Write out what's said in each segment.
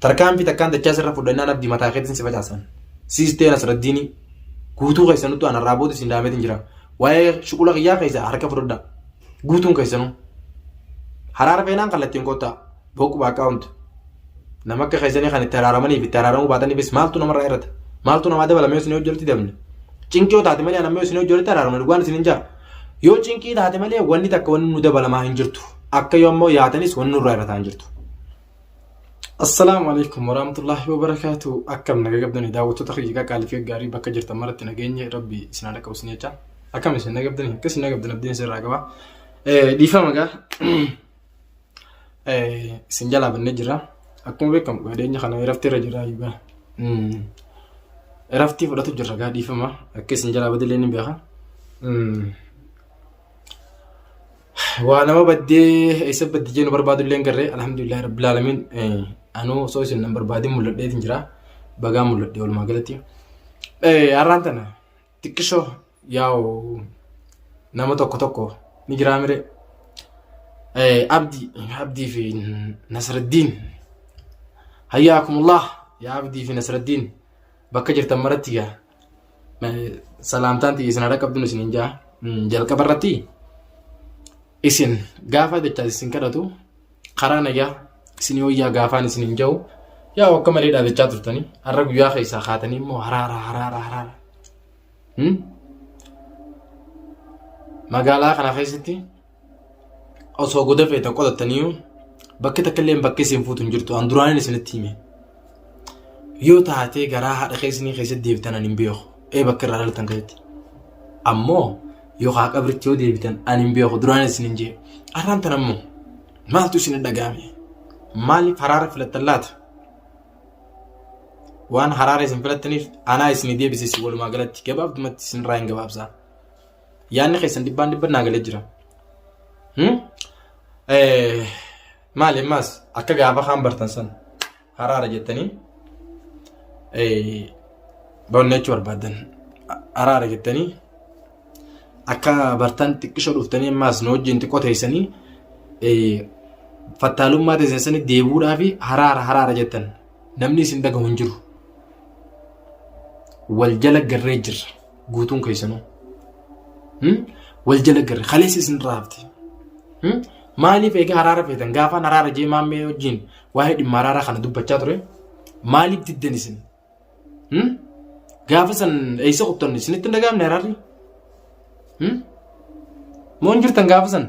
Tarkaanfii takkaan dachaa sirra fudhannaan abdii mataa keetiin si facaasan. Siis ta'e Nasraddiini guutuu keessanuttu anarraa booda isin daameetiin jira. Waa'ee shuqula kiyyaa keessa harka fudhadhaa. Guutuun keessanuu. Haraara feenaan kallattiin kottaa. Boqu account. Nama akka keessanii kan itti araaramanii fi itti araaramuu baataniifis maaltu namarraa irrata? Maaltu namaa dabalamee isin hojjetti dabne? Cinqii yoo taate malee anammoo isin hojjetti araaramne dhugaan isin hin jaa. Yoo cinqii taate malee wanni takka wanni nu dabalamaa hin jirtu. Akka yoo ammoo yaatanis wanni nurraa irrataa hin jirtu. Assalaamu alaikum warahmatullahi wabarakaatu. Akkam naga qabdanii daawwattoota kiyya qaqqaalii fi gaarii bakka jirtan maratti nageenya rabbi isin haa dhaqqabu isin jecha. Akkam isin naga qabdanii akka isin naga qabdan abdiin isin irraa qaba. Dhiifama gaa isin jalaa bannee jira. Akkuma beekamu gadheenya kana iraftii irra jira egaa. Iraftii fudhatu jirra gaa dhiifama akka isin jalaa badillee ni beeka. Waa nama baddee eessa baddi jee nu barbaadu illee hin garree alhamdulillah rabbil aalamiin anuu osoo isin nan barbaadin mul'adheetiin jira bagaa mul'adhe walumaa galatti. Har'aan tana xiqqishoo yaa'u nama tokko tokko ni jiraa mire Abdii Abdii fi Nasraddiin hayyaakumullah yaa Abdii fi Nasraddiin bakka jirtan maratti gaa salaamtaan tiyya isin haadha qabduun isin hin jaa jalqaba irratti isin gaafa dachaa isin kadhatu karaa nagaa isin wayyaa gaafaan isin hin ja'u yaa akka malee dhaadachaa turtanii har'a guyyaa keessaa kaatanii immoo haraara haraara haraara. Magaalaa kana keessatti osoo goda feetan qotattaniyyuu bakki takka illee bakki isin fuutu hin jirtu. An duraanin isinitti hime. Yoo taatee garaa haadha keessanii keessatti deebitan ani hin beeku. Ee bakka irraa dhalatan keessatti. Ammoo yoo haa qabritti yoo deebitan ani hin beeku duraanin isin hin jee. Har'aan tan ammoo maaltu isin dhaga'ame? Maaliif haraara filattan laata? Waan haraara isin filattaniif anaa isin deebisisi walumaa galatti gabaabdumatti isinirraa hin gabaabsaa. Yaadni keessan dhibbaan dhibban naa galee jira. Maali ammaas akka gaafa kaan bartan san haraara jettanii boonna jechuu barbaaddan haraara jettanii akka bartan xiqqishoo dhuftanii ammaas nu wajjin xiqqoo teessanii fattaalummaa teessan sanii deebi'uudhaa fi haraara haraara jettan namni isin dhagahu hin jiru. Wal jala garree jirra guutuun keessanuu. Wal jala garree kaleessa isin irraa hafte. Maaliif egaa haraara feetan gaafaan haraara jee maammee wajjin waa'ee dhimma haraaraa kana dubbachaa ture maaliif diddan isin? Gaafa san eessa quttan isinitti hin dhagahamne haraarri? Moo hin jirtan gaafa san?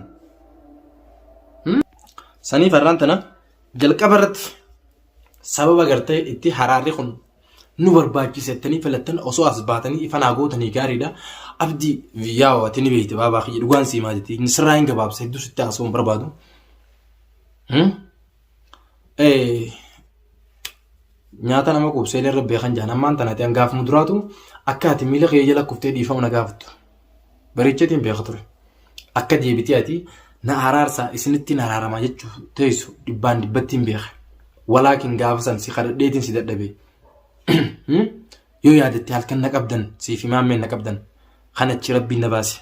Saniif har'aan tana jalqaba irratti sababa gartee itti haraarri kun nu barbaachise jettanii filattan osoo as baatanii ifa naa gootanii gaariidha. Abdii yaa ati ni beekte baabaa kiyya dhugaan sii maatiiti. Sirraa hin gabaabsa hedduu sitti haasa'uu hin barbaadu. Nyaata nama quubsee illee irra beekan jaan ammaan tana ati hangaaf muduraatu akka ati miila kee jala kuftee dhiifama na gaafattu. Bareecheetiin beeka ture. Akka deebitee ati na araarsaa isinitti na araaramaa jechuu teessu dhibbaan dhibbattiin beeka. Walaakin gaafa san si kadhadheetiin si dadhabe. Yoo yaadatte halkan na qabdan siif himaammeen na qabdan kan achi rabbiin na baase.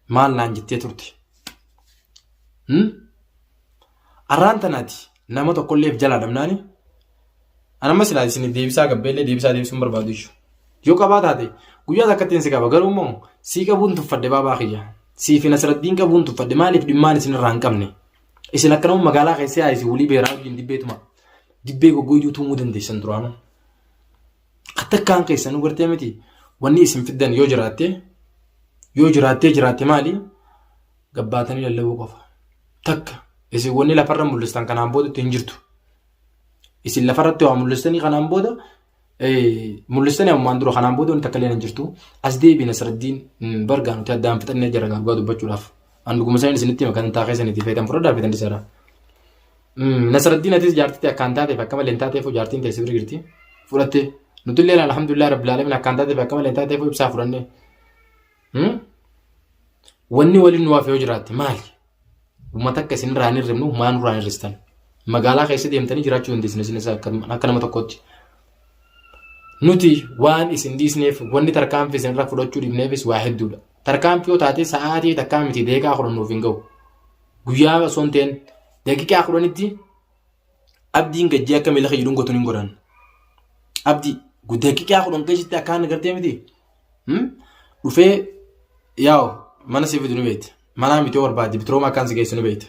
Maal naan jettee turte? Arraan tanaati nama tokkolleef jalaa dhabnaani anamma silaa isin deebisaa gabbeellee deebisaa deebisuun barbaadu jechuudha. Yoo qabaa taate guyyaa takkatti si qaba garuu immoo sii qabuun tuffadhe baabaa kiyya. Sii fi Nasraddiin qabuun tuffadhe maaliif dhimmaan isin irraa hin qabne. Isin akka nama magaalaa keessa yaa isin wulii beeraa wajjin dibbeetuma dibbee goggoyduu tumuu dandeessan duraanuu. Takkaan keessanuu gartee miti wanni isin fiddan yoo jiraatte yoo jiraattee jiraatte maali gabbaatanii lallabuu qofa. Takka isin wanni lafarra mul'istan kanaan boodatti hin jirtu. Isin lafarratti waa mul'istanii kanaan booda mul'istanii ammaan dura kanaan booda wanti takka illee hin jirtu. As deebii Nasraddiin bargaa nuti addaan fixannee jira dhugaa dubbachuudhaaf. An dhuguma isaanii isinitti hima kan taa keessaniiti feetan fudhadhaa feetan dhiisaadha. Nasraddiin atis jaartitti akkaan taateef akka malee hin taateef jaartiin teessee bira jirti. Fudhatte. Nuti illee alhamdulillah rabbil alamin akkaan taateef akka malee hin taateef ibsaa fudhanne. Wanni waliin nu hafe yoo jiraatte maali? Uummata akka isin irraa hin hirribnu maa nurraa hin hirristan. Magaalaa keessa deemtanii jiraachuu dandeessan isinis akka nama tokkootti. Nuti waan isin dhiisneef wanni tarkaanfii isin irra fudhachuu dhiifneefis waa hedduudha. Tarkaanfii yoo taate sa'aatii takkaa miti deeqaa 10 nuuf hin ga'u. Guyyaa osoo hin ta'in Daqiiqaa 10tti abdiin gajjee akka miila kiyya dhungatu hin godhan. Abdii daqiiqaa 10 keessatti akkaan gartee miti. Dhufee yaa'u mana si fidu ni beekta. Manaa miti yoo barbaadde bitiroomaa akkaan si geessu ni beekta.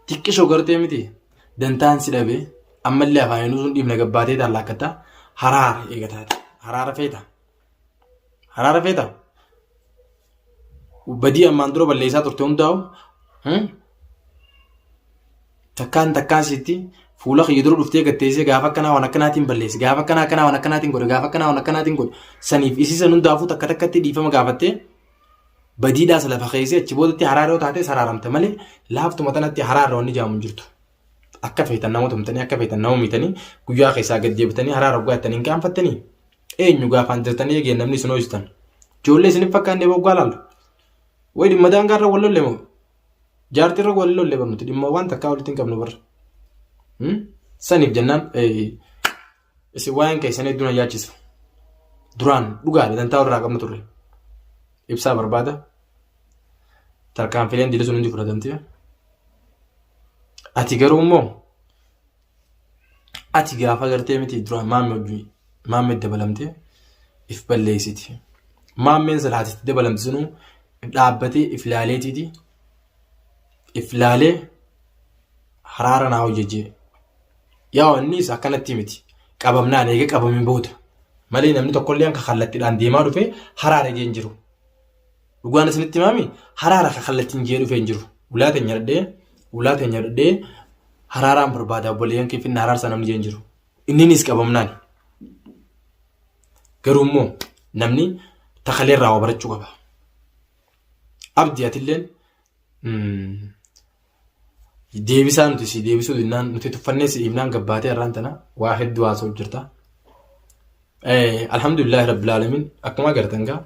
Xiqqishoo gartee miti dantaan si dhabe ammallee afaaniin sun dhiibna gabbaatee taallaakkata haraara eegataati. Haraara feeta. Haraara feeta. Badii ammaan dura balleessaa turte hundaa'u takkaan takkaan sitti fuula kiyya dura dhuftee gatteessee gaafa akkanaa waan akkanaatiin balleesse gaafa akkanaa akkanaa waan akkanaatiin godhe gaafa akkanaa waan akkanaatiin godhe saniif isiisan hundaafuu takka takkatti dhiifama gaafattee badiidhaas lafa keessee achi boodatti haraara yoo taates haraaramte malee laaftuma tanatti haraarra wanni jaamu hin jirtu. Akka feetan nama tumtanii akka feetan nama miitanii guyyaa keessaa gad deebitanii haraara waggaa jettanii hin qaanfattanii eenyu gaafaan jirtanii eegeen namni isin ho'istan. Ijoollee isiniif fakkaannee waggaa laalu. Wayi dhimma daangaarra wal lolle moo? Jaartiirra wal lolle bar nuti dhimma waan takkaa walitti hin qabnu bar. Saniif jennaan isin waa'een keessan hedduu na yaachisa. Duraan dhugaadha dantaa walirraa qabna turre. Ibsaa barbaada. Tarkaanfileen dili sun hundi fudhatamte. Ati garuu immoo ati gaafa gartee miti duraan maamme hojii maamme dabalamte if balleessiti. Maammeen salaatitti dabalamte sunuu dhaabbatee if laaleetiiti if laalee haraara naa hojjejjee. Yaa innis akkanatti miti. Qabamnaan eega qabameen booda. Malee namni tokkollee akka kallattiidhaan deemaa dhufe haraara jee hin jiru. Dhugaan isinitti himaami haraara akka kallattiin jee dhufe hin jiru. Ulaa teenya dhadhee ulaa teenya dhadhee haraaraan barbaada obboleeyyan kee finna haraarsa namni jee hin jiru. Inninis qabamnaan. Garuu immoo namni takalee irraa waa barachuu qaba. Abdi atilleen Deebisaa nuti si deebisuu dinnaan nuti tuffannee si dhiibnaan gabbaatee har'aan tana waa hedduu haasa'u jirta. Alhamdulillahi rabbil alamin akkuma agartan gaa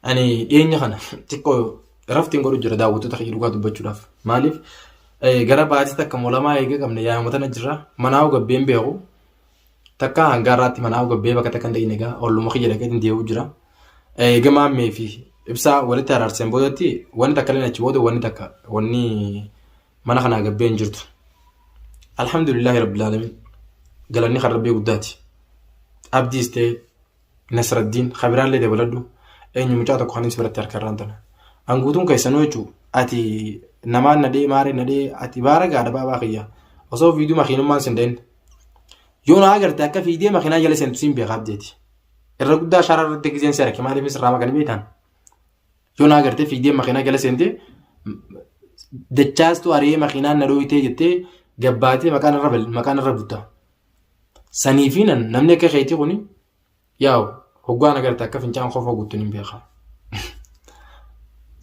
ani dhiyeenya kana xiqqoo raftiin godhu jira daawwattoota kiyya dhugaa dubbachuudhaaf. Maaliif gara baatii takka molamaa eega qabne yaa'uma tana jira manaa gabbeen beeku takka hanga har'aatti manaa gabbee bakka takka hin dhaqine egaa olluma kiyya dhaqee deebi'u jira. Eega maammee fi ibsaa walitti araarseen boodatti wanni takka illee achi booda wanni takka wanni mana kanaa gabbee hin jirtu. Alhamdulillahi rabbil alamin galanni kan rabbii guddaati. Abdiis ta'e Nasraddiin kabiraallee dabaladhu eenyu mucaa tokko kan si biratti harka irraan tana. An guutuun keessanuu jechuun ati namaan nadhee maaree nadhee ati baara gaadha baabaa kiyya osoo viidiyoo makiinummaan sin dha'in. Yoo na agarte akka fiidee makiinaa jala seentu siin beeka abdeeti. Irra guddaa shaaraa irratti gizeen si arge maaliif sirraa maqanii beektan? Yoo na agartee fiigdee makiinaa jala seentee dachaastu ari'ee makiinaan na dhooytee jettee gabbaatee maqaan irra maqaan irra butta. Sanii fi nan namni akka keetii kuni yaa'u hoggaan agarte akka fincaan qofa guutuun hin beeka.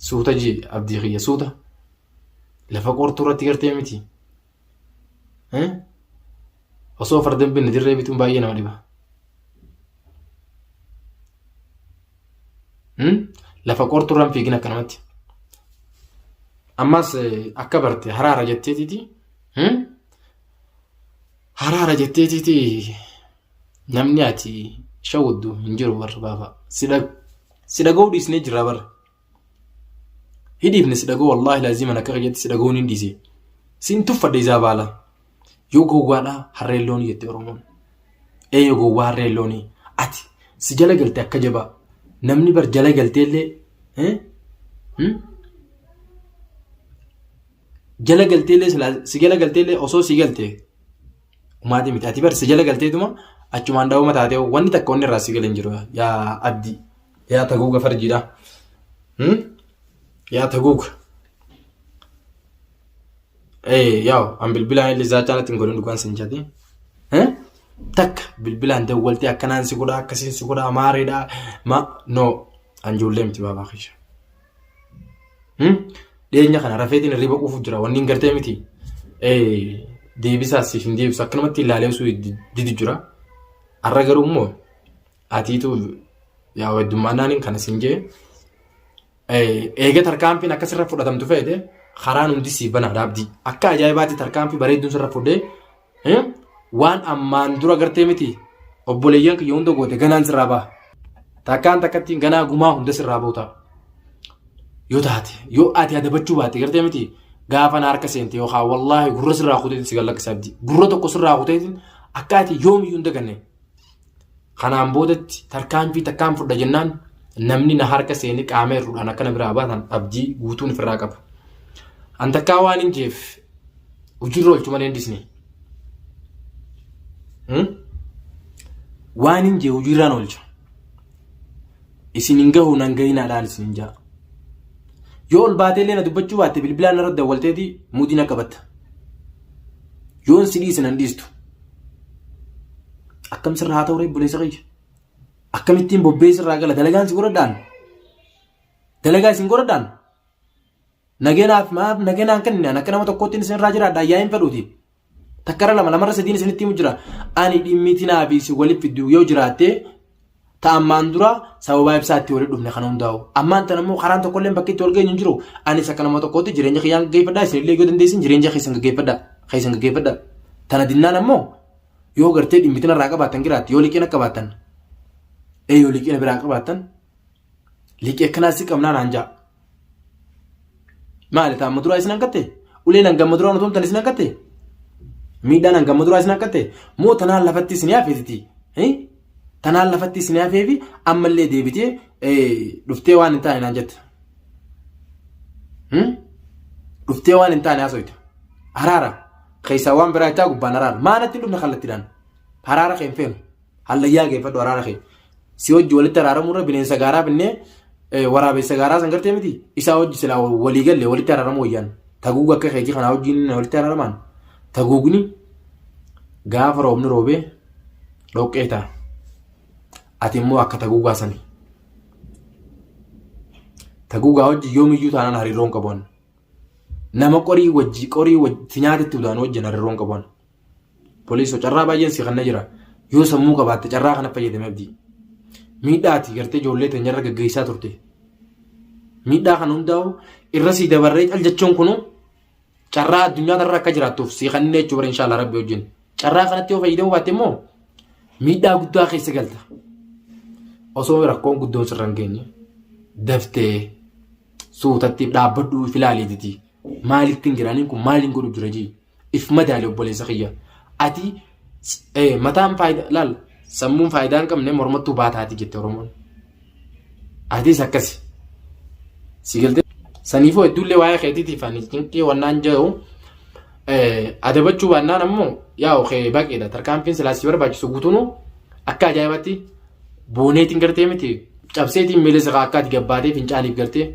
Suuta jee abdii kiyya suuta. Lafa qortuu irratti gartee miti. Osoo farda hin binne dirree bituun baay'ee nama dhiba. Lafa qortuu irra hin fiigin akkanumatti. Ammas akka barte haraara jetteetiiti. Haraara jetteetiiti namni ati shawwaddu hin jiru warra baaba. Si dhaga'uu dhiisnee jirra bara. Hidhiifne si dhaga'u wallaahi laaziman akka kiyyatti si dhaga'uun hin dhiise. Siin tuffadhe isaa baala. Yoo gowwaadha harreen loonii jette Oromoon. Ee yoo gowwaa harreen loonii. Ati si jala galte akka jabaa. Namni bar jala galtee illee jala galtee illee si jala galtee illee osoo si galte umaatii miti. Ati bar si jala galteetuma achumaan dhaabama taatee wanni takka wanni irraa si gale hin jiru yaa abdii. Yaa taguuga farjiidha. Yaa taguuga. Ee yaa an bilbilaan illee zaachaa natti hin godhin dhugaan sin jedhe. Takka bilbilaan dawwaltee akkanaan si godha akkasiin si godha maareedha ma no an ijoollee miti baabaa kiyya. Dhiyeenya kana rafeetiin hirriba quufu jira wanni hin gartee miti. Deebisaas siif hin deebisu akkanumatti ilaalee osoo didu jira. Har'a garuu immoo atiitu yaa heddummaannaan kana siin jee eega tarkaanfiin akka sirra fudhatamtu feete karaan hundi siif banaa dhaabdii akka ajaa'ibaatti tarkaanfii bareedduun sirra fudhee waan ammaan dura gartee miti obboleeyyan kiyya hunda goote ganaan sirraa baha. Takkaan takkattiin ganaa gumaa hunda sirraa bahu ta'a. Yoo taate yoo ati adabachuu baatte gartee miti Gaafa na harka seente yookaan wallaahi gurra sirraa kuteetiin si gallakkisa abdii. Gurra tokko sirraa kuteetiin akka ati yoomiyyuu hin daganne. Kanaan boodatti tarkaanfii takkaan fudha jennaan namni na harka seenee qaama hir'uudhaan akka na biraa baatan abdii guutuun ofirraa qaba. An takkaa waan hin jeef hojiirra oolchu malee hin dhisne. Waan hin jee hojiirraan oolcha. Isin hin gahu nan gahinaadhaan isin hin jaa. Yoo ol baatee illee na dubbachuu baatte bilbilaan narra dawwalteeti muudii na qabatta. Yoon si dhiise nan dhiistu. Akkam sirra haa ta'u ree obboleessa kiyya. Akkamittiin bobbee sirraa gala dalagaan si godhadhaan. Dalagaa isin godhadhaan. Nageenaaf maaf nageenaan kennine an akka nama tokkootti isin irraa jiraadha ayyaa hin fedhuuti. Takkara lama lamarra sadiin isinitti himu jira. Ani dhimmi tinaa fi isin walitti fiddu yoo jiraatte ta ammaan dura sababaa ibsaatti walitti dhufne kana hundaa'u. Ammaan tan ammoo karaan tokkollee bakki itti wal geenyu hin jiru. Anis akka nama tokkootti jireenya kiyyaan gaggeeffadha isinillee yoo dandeessin jireenya keessan gaggeeffadha. Keessan gaggeeffadha. Tana dinnaan ammoo yoo gartee dhimmi tina irraa qabaattan jiraatte yoo liqiina qabaattan ee yoo liqiina biraa qabaattan liqii akkanaa si qabnaa naan ja'a. Maali ta'a amma duraa isin hanqatte? Uleen hanga amma duraa nutumtan isin hanqatte? Miidhaan hanga amma duraa isin hanqatte? Moo tanaan lafatti isin hafeetiti? Tanaan lafatti isin hafeefi ammallee deebitee dhuftee waan hin taane naan jette. Dhuftee waan hin taane haasoyte. Araara. Keessaa waan biraa jechaa gubbaan araara. Maa natti hin dhufne kallattiidhaan? Araara kee hin feenu. Hallayyaa geeffadhu araara kee. Si wajji walitti araaramuu irra bineensa gaaraa binnee waraabessa gaaraa san gartee miti isaa wajji silaa walii galle walitti araaramuu wayyaan. Taguuga akka keetii kanaa wajjin walitti araaramaan. Taguugni gaafa roobni roobee dhoqqee ta'a. Ati immoo akka taguugaa sani. Taguugaa wajji yoomiyyuu taanaan hariiroo hin qabu. Nama qorii wajji qorii wajji nyaatetti udaan wajjin hariiroo hin qabu. Poliisoo carraa baay'een si kanna jira. Yoo sammuu qabaatte carraa kana fayyadame abdii. Miidhaa ati gartee ijoollee teenya irra gaggeessaa turte. Miidhaa kana hundaa'u irra sii dabarree cal jechuun kunu carraa addunyaa kanarra akka jiraattuuf sii kanneen jechuu bara inshaallah rabbi wajjin. Carraa kanatti yoo fayyadamuu baatte immoo miidhaa guddaa keessa galta. Osoo rakkoon guddoon sirra hin geenye daftee suutatti dhaabbadhuu if ilaaliititi. Maalitti hin jiraaniin kun maaliin godhu jira jii. If madaali obboleessa kiyya. Ati mataan faayidaa laal sammuun faayidaa hin qabne mormattuu baataati jette Oromoon. Atis akkasi. Si galtee saniifuu hedduullee waa'ee keetiitiif ani cinqii wannaan jedhu adabachuu baannaan ammoo yaa'u kee baqeedha. Tarkaanfiin silaa si barbaachisu guutuun akka ajaa'ibaatti booneetiin gartee miti cabseetiin miila isaa akka ati gabbaatee fincaaniif gartee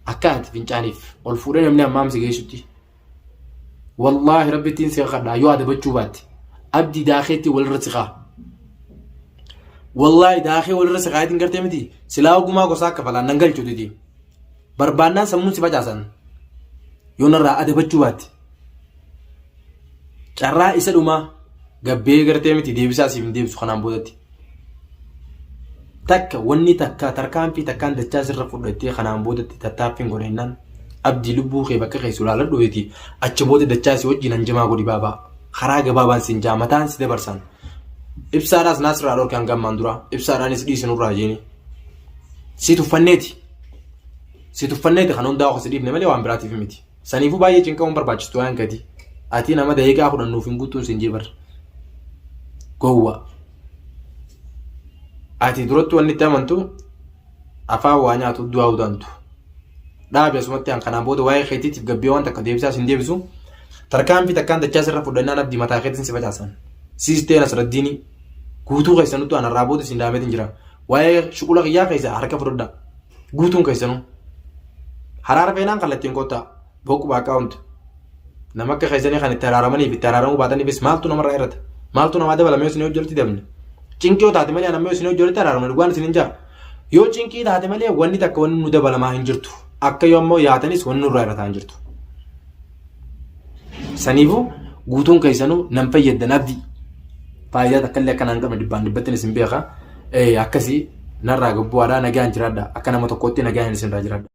akka ati fincaaniif ol fuudhee namni ammaam si geessutti. Wallaahi rabbittiin si kakadhaa yoo adabachuu baatte abdii daakeetti walirra si kaa. Wallaahi daakee walirra si kaayetiin gartee miti silaa ogumaa gosaa akka falaan nan galchu didi. Barbaannaan sammuun si facaasan yoo narraa adabachuu baatte. Carraa isa dhumaa gabbee gartee miti deebisaa siif hin deebisu kanaan boodatti. Takka wanni takka tarkaanfii takkaan dachaa sirra fudhattee kanaan boodatti tattaaffiin godhennaan abdii lubbuu kee bakka keessu ilaaladhu beeti achi booda dachaa si wajjin hanjamaa godhi baabaa karaa gabaabaan sin jaa mataan si dabarsan ibsaadhaas naasirraa dhorke hanga ammaan dura ibsaadhaanis dhiisi nurraa jeeni si tuffanneeti si tuffanneeti kan hundaa si dhiifne malee waan biraatiif miti. Saniifuu baay'ee cinqamuun barbaachistu waan gadi. Ati nama daqiiqaa 10 nuuf hin guutuun siin jee bar. Gowwa. Ati duratti wanni itti amantu afaan waa nyaatu du'aa udaantu. Dhaabi asumatti an kanaan booda waa'ee keetiitiif gabbee waan takka deebisaa sin deebisu. Tarkaanfii takkaan dachaa sirra fudhannaan abdii mataa keetiin si facaasan. Siis ta'e Nasraddiini guutuu keessanuttu anarraa booda isin daameetiin jira. Waa'ee shuqula kiyyaa keessa harka fudhadhaa. Guutuun keessanuu. Haraara feenaan kallattiin kottaa. Boqu baaqaa hundi. Nama akka keessanii kan itti araaramaniif itti araaramuu baataniifis maaltu namarraa irrata? Maaltu namaa dabalamee isin hojii walitti dabne? Cinqii yoo taate malee anammoo isin hojii walitti araaramne dhugaan isin hin jaa. Yoo cinqii taate malee wanni takka wanni nu dabalamaa hin jirtu. Akka yoo ammoo yaatanis wanni nurraa irrataa hin jirtu. Saniifuu guutuun keessanuu nan fayyaddan abdii. Faayidaa takka illee akka naan qabne dhibbaan dhibbattiin isin beeka. Akkasii narraa gabbu'aadhaa nagaan jiraadha. Akka nama tokkootti nagaan isin irraa jiraadha.